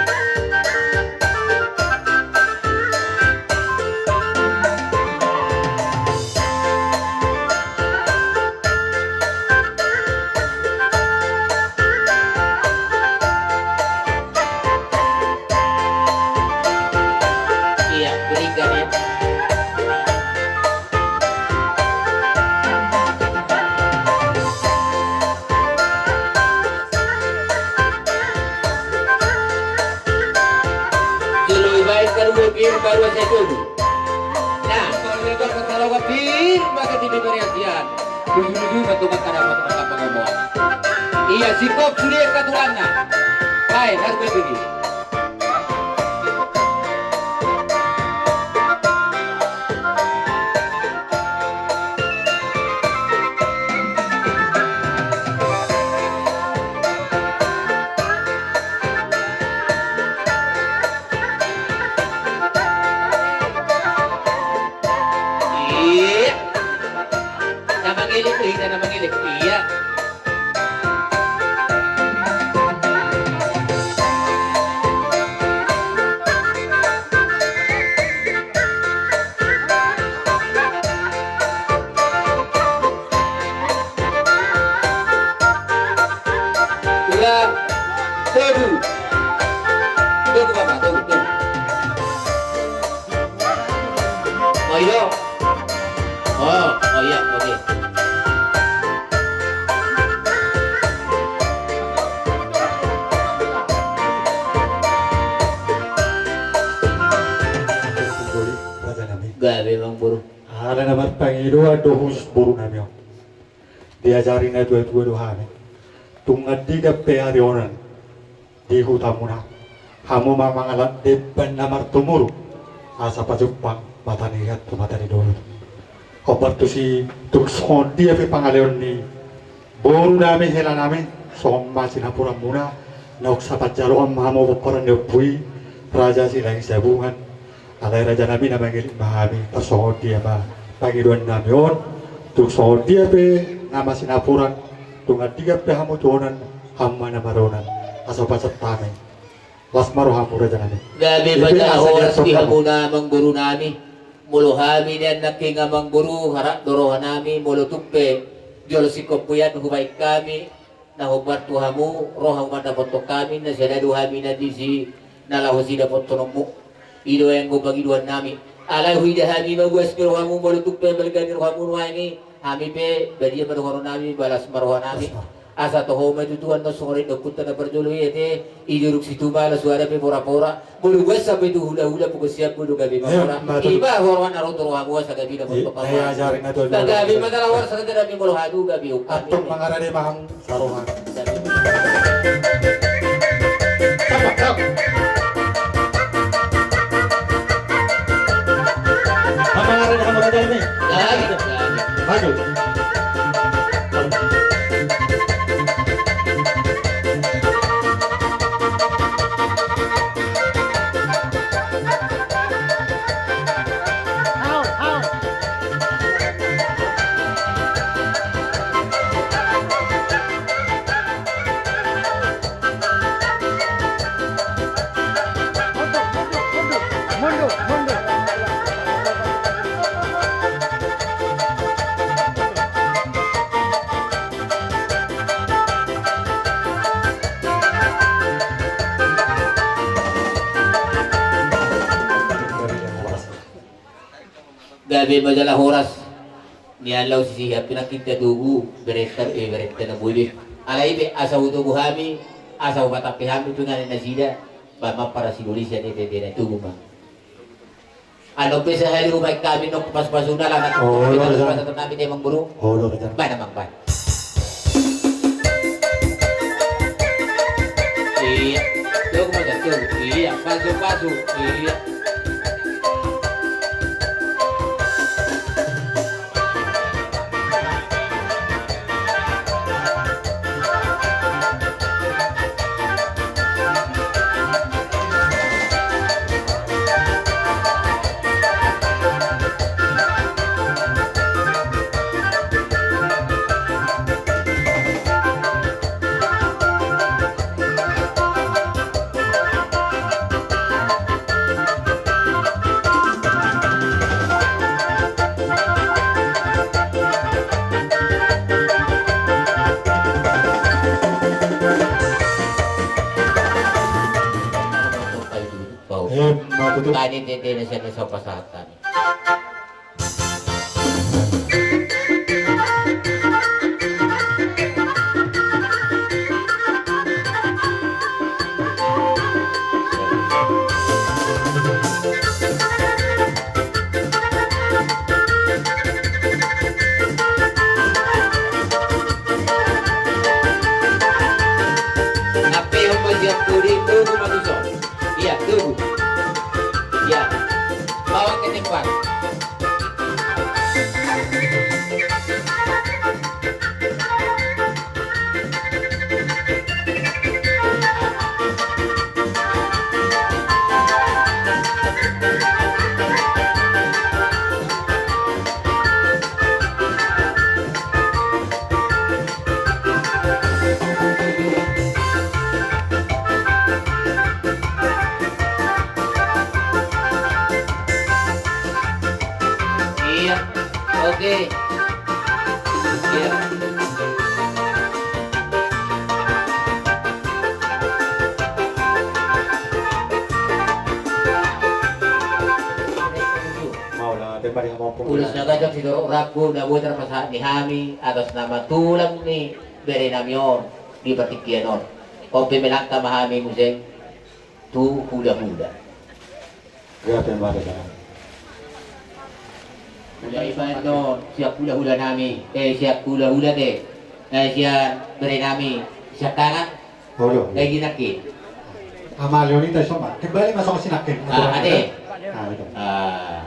Iya, berikan ya. Jolo ibaen kadua pir baru asa jolo. Nah, kalau itu kata lawan pir maka tidak beriakian. Lucu-lucu batu maka dapat maka pengomoan. Iya, sikop sudah katuanna. Baik, harus begini. Iya. Na mangelek, iya, na mangelek. Iya. Ulang. Togu. Togu, Bapak, togu, togu. Oh, iya. Oh, oh, iya, oke. Gabe, Amangboru. Ala na marpangidoan do husus borunami on. Diajari natuatua do hami. Tung andigan pe ari onan di hutamuna, hamu ma mangalap demban na martumurung, asa pajumpang mata ni hian tu mata ni dolok. Hombar tusi tung songon dia pe pangaleon ni borunami, helanami, songon ma sinapuranmuna, naung sapanjaloan ma hamu pomparan ni ompu i, Raja Silahisabungan. Alai rajanami, na mangelek ma hami, tarsongon dia ma pangidoannami on. Tung songon dia pe nama sinapuran, tung andigan pe hamu tu onan, hamu ma na maronan, asa pasahat hami. Las ma rohamu, rajanami. Gabe. Ipe pajaha asa horas diatur di hamu. Hamuna amangborunami. Molo hami nian nangkin, Amangboru, harap do rohanami, molo tung pe jolo singkop hian hubaen hami, na hombar tu hamu, ro hamu mandapothon hami, na sada do hami na disi, na laho sidapothononmu. I do anggo pangidoannami. Alai huida hami ma boas ni rohamu, molo tung pe balga ni rohamu nuaeng i, hami pe badia ma dohononnami, balas ma rohanami. Asa toho ma tutu annon songon i do ompunta na parjolo i ate, i durung situma ala suara pe porapora. Molo buat sampe tu hulahula pukul siap molo gabe ma. Ima tutu. Ima hormat na ro tu rohamu asa gabe na. Gabe ma jala horas asa gabe molo hami gabe. Antong mangarade ma hamu saroha. Mangarade hamu raja ni. Maju. Gabe ma jala horas. Nian laho sisihian pe nangkin tatogu berenta, eh, berenta na boi be. Alai pe asa hutogu hami, asa hupatampe hami tu na nasida, ba mampara sidoli sian i pe bena togu ma. Annon pe sahali hubaen hami nong pasupasuna, langan. Olo, pasu-pasu nami te, Amangboru. Olo, ba na, Amang, ba. Iya. Togu ma, togu. Iya, pasu-pasu. Iya. Ima tutu. Tadi tete na sian na so pasahat tadi. Ape hombar siap tuli, tunggu ma tuson. Iya, tunggu. Iya. Bawa ke tempat. Iya. Oke. Iya. Ulos na gajang sitorop rambu na boi tarpasahat ni hami atas nama tulang ni bere nami on di partingkian on. On pe melangkah ma hami muse tu hulahula. Gabe ma da. Hulahula nami, eh, sian hulahula te, eh, sian bere nami, sian kanan. Olo. Lagi nangkin. Ama Leonita iso ma. Kembali ma songon si nangkin. Ah, ate. Ah, itu. Ah.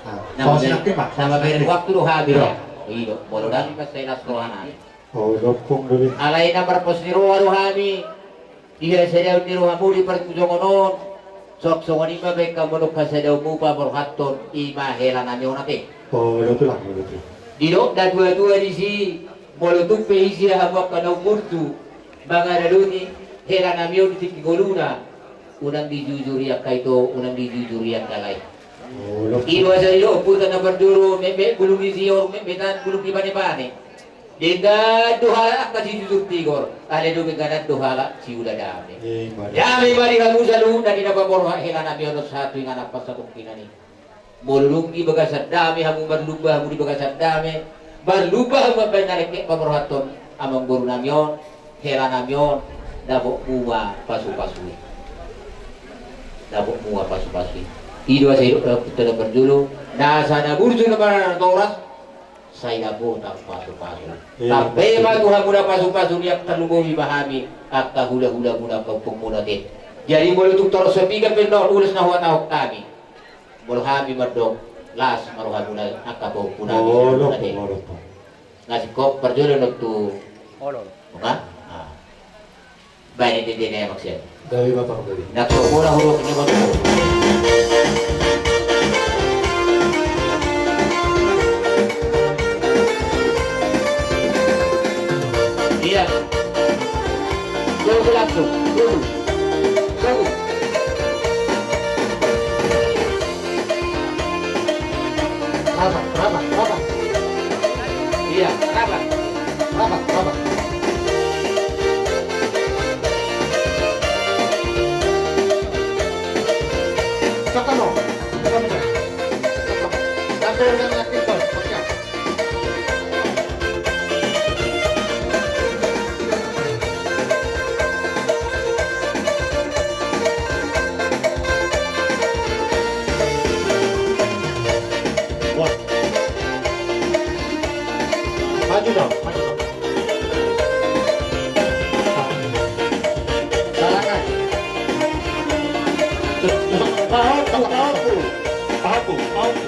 Ah, songon si nangkin ma. Sama bere waktu do hami. Iya. Iya, molo dang pas saya nas rohana. Olo, pung dulu. Alai na marpos ni roha do hami. Di hasadaon ni rohamu di parjujongon on. Sok songon i ma baen hamu mandok hasadaonmu paborhathon i ma hela nami on ate. Olo, tulang, olo, tulang. Didok na tuatua disi. Molo tung pe ise hamu angka na umurtu mangaradoti hela nami on di tingki ngoluna, unang dijujuri angka ito, unang dijujuri angka lae. I do asa didok ompunta na parjolo, metmet bulung ni sior, metmetan bulung ni panepane. Denggan do halak angka sijujur tigor, alai do dengganan do halak siula dame. Dame ma di hamu saluhutna di na paborhat hela nami on sahat tu inganan parsatongkinan i. Molo dung di bagasan dame hamu, marlumba hamu di bagasan dame, marlumba hamu mambaen na rengke paborhathon Amangboru nami on, hela nami on, dapot mua pasu-pasu i. Dapot mua pasu-pasu i. I do asa didok dalam parjolo, nasa na burju na marnatoras, sai dapotan pasu-pasu. Iya, betul. Tambai ma tu hamuna pasu-pasu ni angka lumobi ma hami, angka hula-hula muna, angka ompung muna ate. Jadi molo tung torop sapiga pe annon ulos na huhatahon hami, molo hami mandok, las ma rohamuna angka pahompu nami. Olo, olo. Na singkop parjolo annon tu. Olo, olo. Baen ende-ende na maksud. Gabe ma, Pak, gabe. Na so bola huruf ni bola. Iya. Tunggu langsung. Tunggu. Tunggu. Rapat, rapat, rapat. Iya, rapat. Rapat, rapat. Sokam, sokam. Sampai dengan aktif, Bos. Oke. Wah. Maju dong, maju dong. Salah kan? Pahompu, pahompu. Pahompu, pahompu.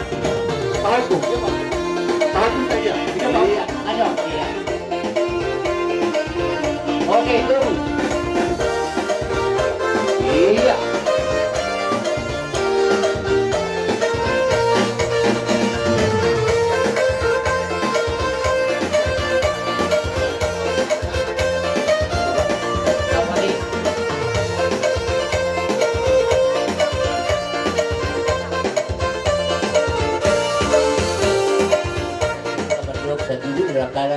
Pahompu. Pahompu, iya. Iya, pahompu. Iya, ayo, iya. Oke, tunggu. Iya. Saduduk,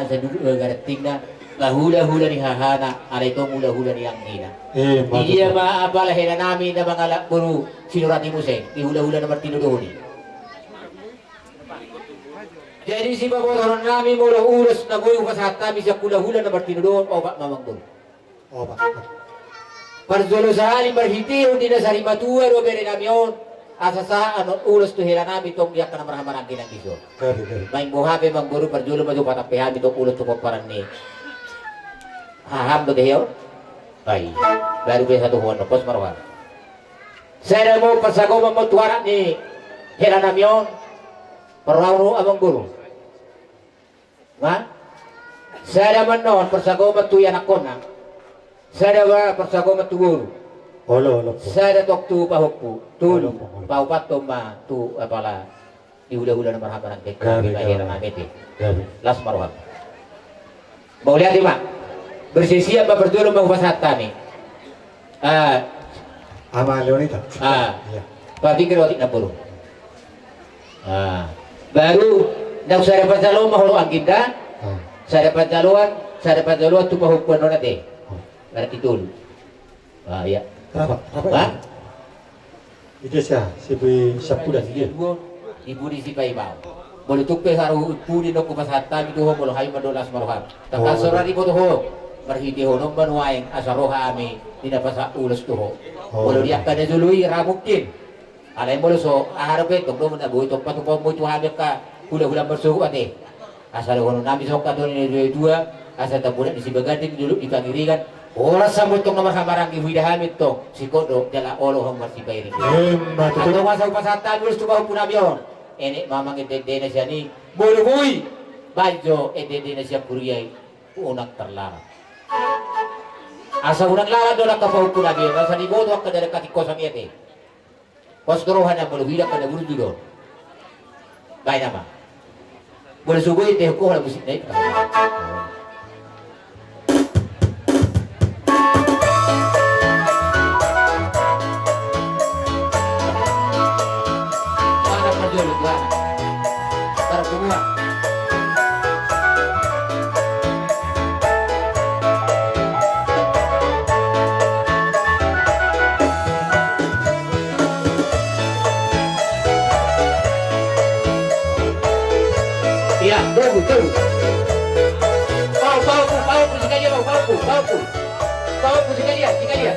saduduk, eh, garantingna. Nga hula-hula ni hahana, alai tong hula-hula ni anggina. Eh, ma tutu. Dia ma apala hela nami na mangalap boru Sinorati muse, di hula-hula na martinodohon i. Jadi sipabotohon nami molo ulos na boi hupasahat hami sian hula-hula na martinodohon, opat ma amangboru. Opat. Parjolo sahali marhitehon di na sarimatua do bere nami on, asa sahat annon ulos tu hela nami tong di angka na marhahamaranggi nangkin dison. Gabe, gabe. Maimbo hape amangboru, parjolo ma jo patampe hami tong ulos tu pomparan ni haham do tehe on. Baik. Baru biasa tu huon pos maroha. Sada ma parsagoman ma tu anak ni hela nami on. Parrohamu amangboru. Nga? Sada ma annon parsagoman tu ianakhonna. Sada ma parsagoman tu boru. Olo, olo. Sada tong tu pahompu. Tolu. Olo, olo. Paopathon ma tu apala di hula-hula na marhahamaranggi. Gabe, gabe. Las ma roham. Mauliate ma. Bersisiap ma parjolo ma hupasahat hami. Ah. Ama Leonita. Ah. Iya. Papikir otik na boru. Ah. Baru ndang sada panjaloan ma holo angginda. Ah. Sada panjaloan, sada panjaloan tu pahompu annon ate. Ah. Berarti tolu. Ah, iya. Rapat, rapat. Hah? Ite sia, si Budi Sampudan, iya. Di Budi Sipaimao. Molo tung pe haru pudi nongku pasahat hami tu ho, molo hami mandok las ma roham. Tangkas sora diboto ho. Marhitehon on ma nuaeng asa ro hami di na pasahat ulos tu ho. Molo di angka na jolo i ra mungkin. Alai molo so aha dope, tong do na boi tong patupaon boi tu hami angka hula-hula marsogot ate. Asa dohonon nami songon hata ni na tua-tua, asa tambulat ni Sibaganding, dolok ni Pangiringan. Horas hamu tong na marhahamaranggi, huida hami tong singkop do jala olo hamu marsipairing. Emma tutu. Antong asa hupasahat hami ulos tu pahompu nami on. Enek ma amang ende-endena sian i, molo boi, baen jo ende-endena sian huria i, unang tarlalat. Asa unang lalat do angka pahompu nami on, asa diboto angka dalan hatingkoson i ate. Pos do rohana molo huida angka na burju do. Baen ama. Molo so boi tehe ho na musik na i. Mana parjolo tu anak. Tarpunguan. Iya, tunggu, tunggu. Pau, pau, pau, Iya, bang, paoku, paoku. Paoku, sekalian, sekalian.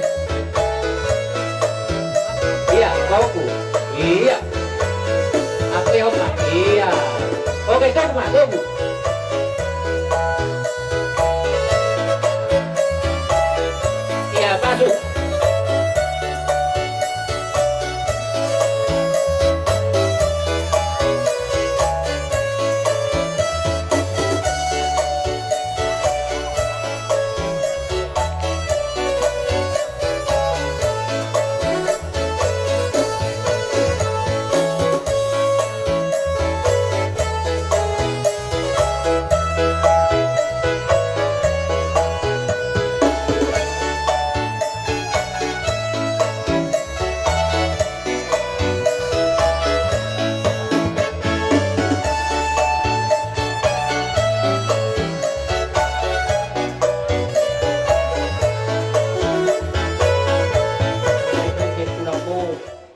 Iya, paoku. Iya. Apa ya, Pak? Iya. Oke, tunggu, Pak, tunggu. Iya, masuk.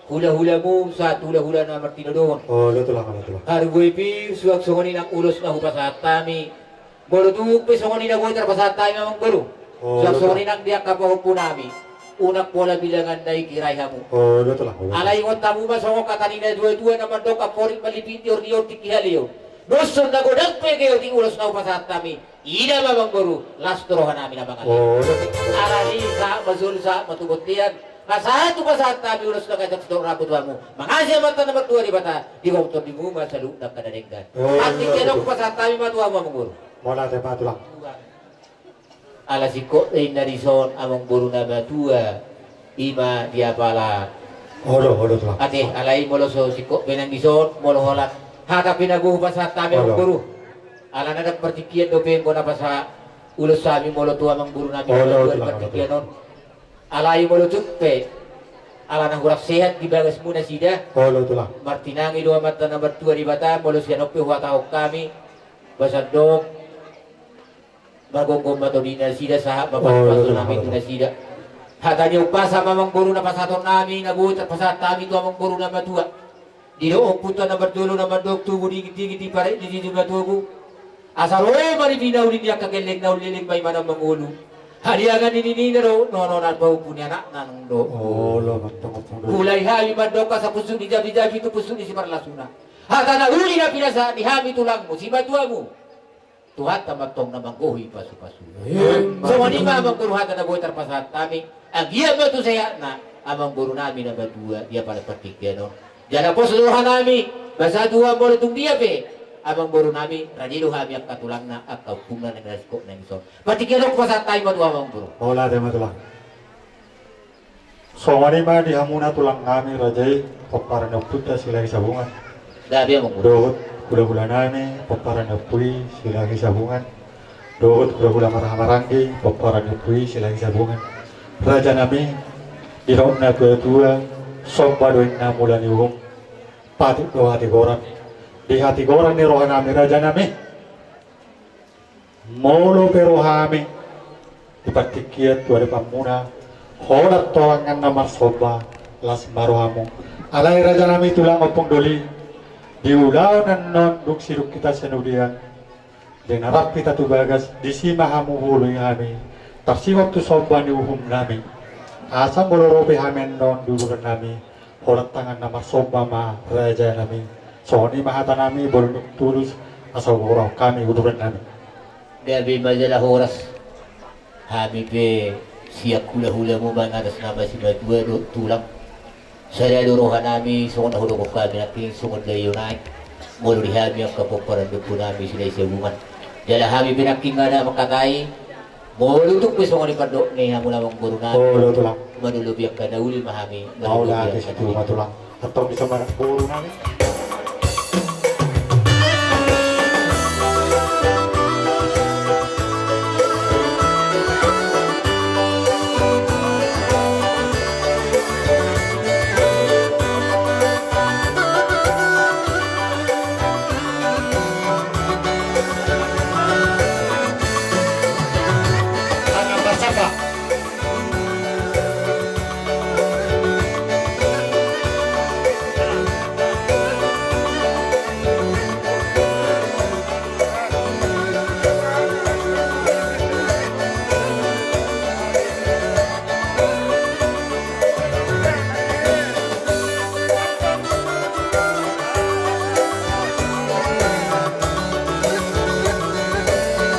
Hula-hulamu sahat hula-hula na martinodohon. Olo, tulang, olo, tulang. Haru boi pir, suang songon i nang ulos na hupasahat hami. Molo tung pe songon i na boi tarpasahat hami, amang boru. Olo, tulang. Suang songon i nang di angka pahompu nami. Unang pola bilangan na ikirai hamu. Olo, tulang, olo, tulang. Alai ingot hamu ma songon hata ni na tua-tua na mandok: Amporik ma lipit, lior-lior tingki haleon, doshon na godang pe geot i ulos na hupasahat hami. Ida ma, amang boru, las tu roha nami na mangalap. Olo, tulang. Alani sahat ma solu, sahat ma tu bontean. Nga sahat hupasahat hami ulos na gabe sitorop rambu tu hamu. Mangasi Amanta na martua Debata, diboto ni hamu ma saluhut angka na denggan. Olo, olo, tulang. Asa tingki adong hupasahat hami ma tu hamu, amang boru. Mauliate ma, tulang. Ala singkop pe inna dison, amang boru na matua, i ma di apala. Olo, olo, tulang. Ate, alai molo so singkop pe nang dison, molo holan hata pe na boi hupasahat hami, amang boru. Olo. Ala na dang partingkian dope anggo na pasa ulos hami molo tu amang boru nami. Olo, tulang, olo, tulang. Partingkian on. Alai molo tung pe, ala na hurang sehat di bagasmu nasida. Olo, tulang. Martinangi do Amanta na martua Debata, molo sian on pe huhatahon hami, basa dong margomgom ma tondinasida sahat ma pasupasu nami tu nasida. Hata ni umpasa ma, amang boru, na pasahaton nami, na boi tarpasahat hami tu amang boru na matua. Didok ompunta na marjolo na mandok: Tubu dingin-dingin di parik ni jujur na togu. Asa ro ma di pinauli ni angka gelleng na umleleng, ma i ma na mangolu. Haliangan ni ninna dohot nona na pahompu ni anakna, nang do. Olo, mantong, mantong. Mulai hami mandok asa pusuk ni japi-japi tu pusuk ni simarlasuna. Hata na uli na pinasahat ni hami tulangmu, simatuamu. Tuhanta ma antong na manggohi pasupasu. Emma tutu. Songon i ma, amang boru, hata na boi tarpasahat hami. Anggiat ma tu sehatna amang boru nami na matua di apala partingkian on. Jala pos do roha nami, basa Tuhan, molo tung dia pe amang boru nami, rade do hami angka tulangna, angka ompungna na singkop nami dison. Partingkian on hupasahat hami ma tu hamu, amang boru. Mauliate ma, tulang. Songon i ma di hamuna tulang nami raja i, pomparan ni ompunta Silahisabungan. Gabe, amang boru. Dohot hulahula nami, pomparan ni ompu i Silahisabungan. Dohot hulahula marhahamaranggi, pomparan ni ompu i Silahisabungan. Raja nami, didok na tuatua, somba do inna mula ni uhum, patik do hatigoran. Di hatigoran ni roha nami, raja nami, molo pe ro hami di partingkian tu adopanmuna, holan tongan na marsomba, las ma rohamu. Alai raja nami, tulang, ompung doli, di ulaon annon dung sidung hita sanudian, di na rap hita tu bagas, disi ma hamu huoloi hami, tarsingot tu somba ni uhum nami. Asa molo ro pe hami annon di uduran nami, holan tangan na marsomba ma, raja nami. Songon i ma hata nami, molo dung tulus, asa huboan hami uduran nami. Gabe ma jala horas. Hami pe sian hulahulamu, mangadas nama simatua dohot tulang. Sada do roha nami, songon na hudokhon hami nangkin, songon na io nai. Molo di hami angka pomparan ni ompu nami Silahisabungan, jala hami pe nangkin nga na mangkatai. Molo tung pe songon i pandok ni hamuna, amang boru nami. Olo, tulang. Manulak angka na uli ma hami. Mauliate, situtu ma, tulang. Antong bisa manang boru nami.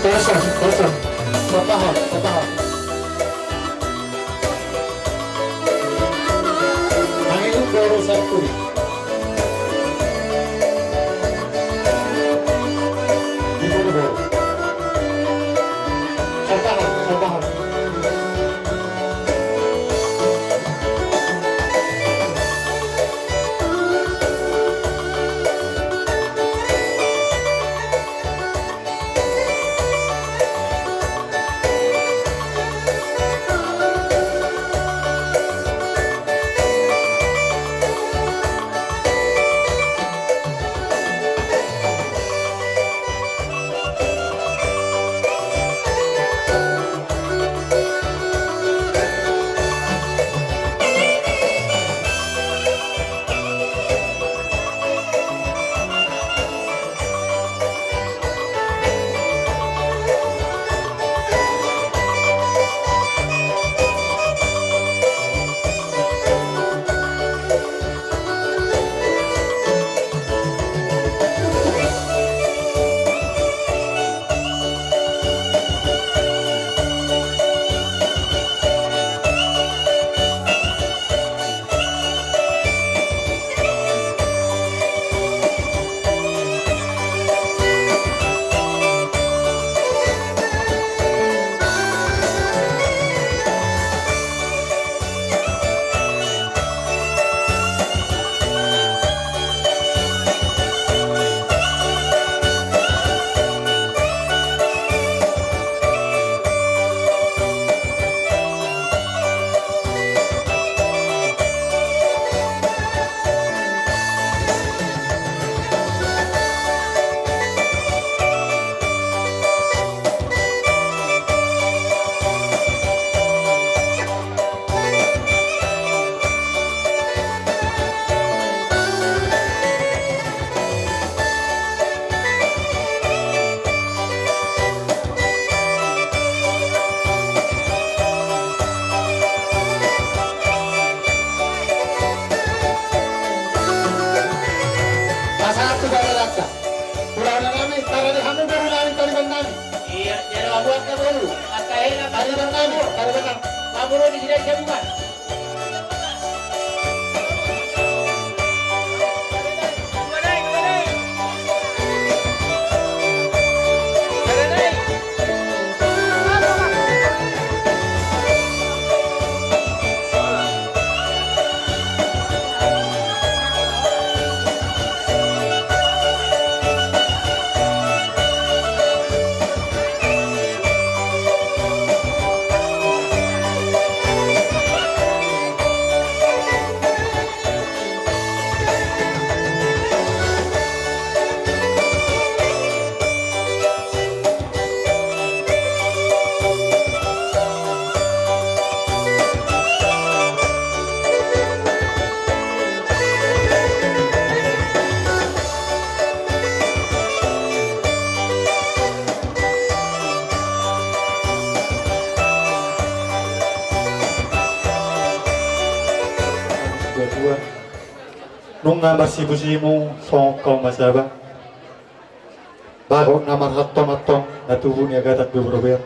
Kosong, kosong. Satahan, satahan. Nangin baru satu. Di mana baru? Satahan, satahan. Pasahat tu bapa dangka. Hulahula nami, tara di hamu boru nami, tariban nami. Iya, jala buat na boru. Angka hela tariban nami, tariban nami. Boru di sini siapa? Dua-dua. Nunga marsimusimu songon hauma saba. Bagot na marhatto mantong na tubu ni agatan do berober.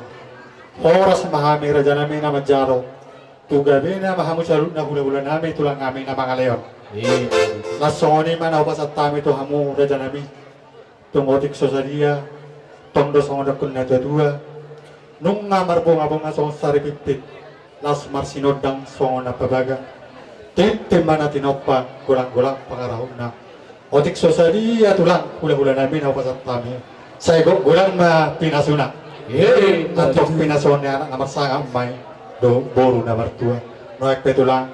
Horas ma hami rajanami na manjalo. Tu gabena ma hamu saluhutna hulahulanami tulangnami na mangalehon. Iya. Laos songon i ma na hupasahat hami tu hamu rajanami. Tung otik so sadia, tong do songon didok na tuatua. Nunga marbongabonga songon saripitit, laos marsinondang songon ampabaga. Tintin ma na tinompa, golanggolang pangarahutna. Otik so sadia tulang, hulahulanami na hupasahat hami. Sai gok golang ma pinasuna. Iya. Antong pinasuon ni anak na marsangap ma i dohot boru na martua. Nuaeng pe tulang,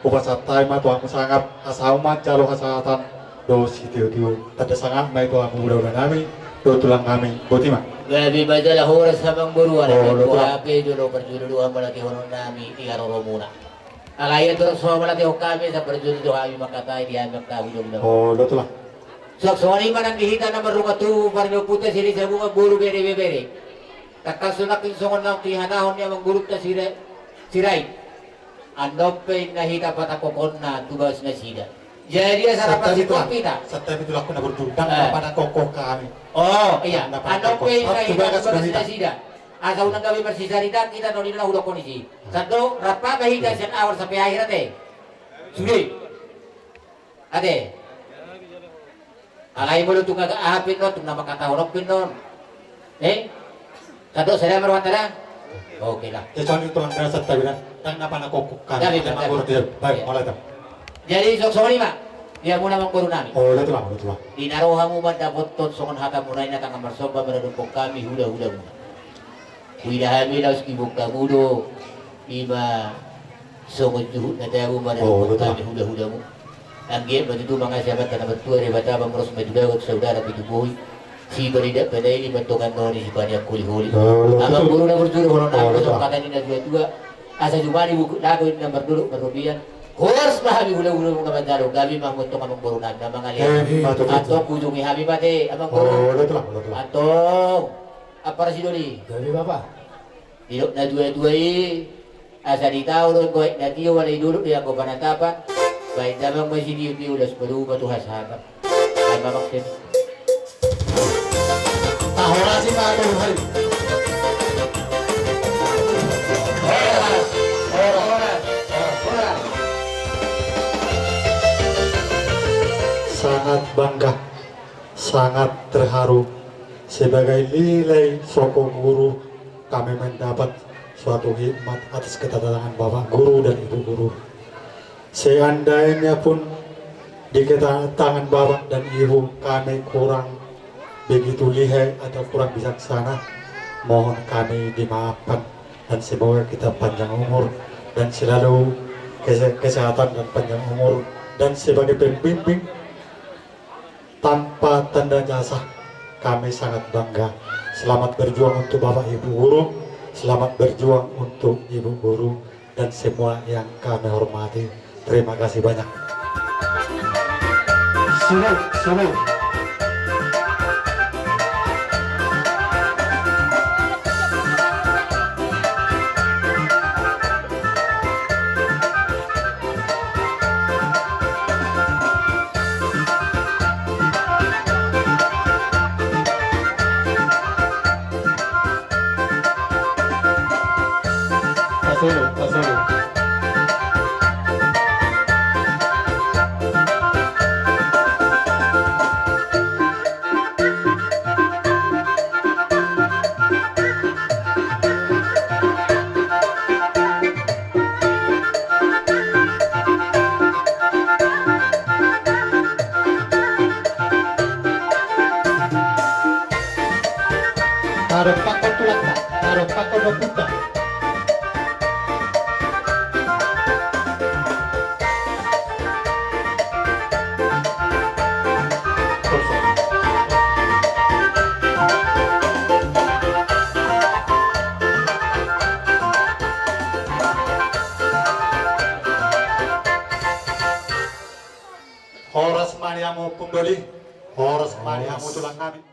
hupasahat hami ma tu hamu sangap, asa hamu manjalo hasahatan dohot sitiotio. Tanda sangap ma i tu hamu hulahulanami dohot tulangnami. Boti ma. Gabe ma jala horas amangboru. Olo tulang. Hape jolo parjolo do hamu manatihononnami di haroromuna. Alai andorang so hamu manatihon hami, asa parjolo do hami mangkatai di hami angka hujongna. Olo tulang. Suang songon i ma nang di hita na marhungaran tubu, parniompunta Silisabungan boru bere ibebere. Tangkas nangkin songon naung tihanahon ni amangborunta Sira-, Sirait. Andon pe inna hita patangkokhonna tu bagas nasida. Jadi asa rapat singkop hita. Santabi tulangku na burju, ndang na panangkokhon hami. Oh iya, annon pe i sai hita sudah hita. Asa unang gabe marsisaritaan hita, nunga hudokkon i si. Sandok rap ma hita sian awal sampe akhir ate. Sude. Ate. Alai molo tung agak aha pe non, tung na mangkatahon on pe non. Eh? Sandok sada ma rohanta da? Oke lah. Jadi songon i ma. Di hamuna amangboru nami. Di na ro hamu mandapothon songon hatamuna i na tangan marsomba maradophon hami hulahula muna. Huida hami laos ibung hamu do, ima songon juhut na tabo maradophon hami hulahula muna. Anggiat ma tutu mangasi Amanta na martua Debata, pamoruon ma tutu saudara pitu bohi. Sipanidak panaili mantongan noni sipaniak holiholi. Amangboru na burju, holong nami songon hata ni na tuatua. Asa jumani bukut lago i na mardolok marrobean. Horas ma hami hulahula muna manjalo, gabe ma hamu antong amangboru nami na mangalean. Antong hujungi hami ma ate amangboru. Antong. Ampara sidoli. Gabe bapa. Didok na tuatua i, asa di tao do anggo aek na tio, alai dolok do anggo panatapan. Baen damang ma sitiotio, laos padomu ma tu hasahatan. Baen ma amang. Tahorasi ma tu hari. Sangat bangga, sangat terharu sebagai nilai soko guru kami mendapat suatu hikmat atas kedatangan Bapak Guru dan Ibu Guru. Seandainya pun di kedatangan Bapak dan Ibu kami kurang begitu lihai atau kurang bijaksana, mohon kami dimaafkan dan semoga kita panjang umur dan selalu kese-, kesehatan dan panjang umur dan sebagai pembimbing tanpa tanda jasa. Kami sangat bangga. Selamat berjuang untuk Bapak Ibu Guru, selamat berjuang untuk Ibu Guru dan semua yang kami hormati. Terima kasih banyak. Sini, sini. Pasolo, pasolo. Tarompakon tulangta, tarompakon ompunta. Horas ma di hamu Ompung Doli, horas ma di hamu tulang nami.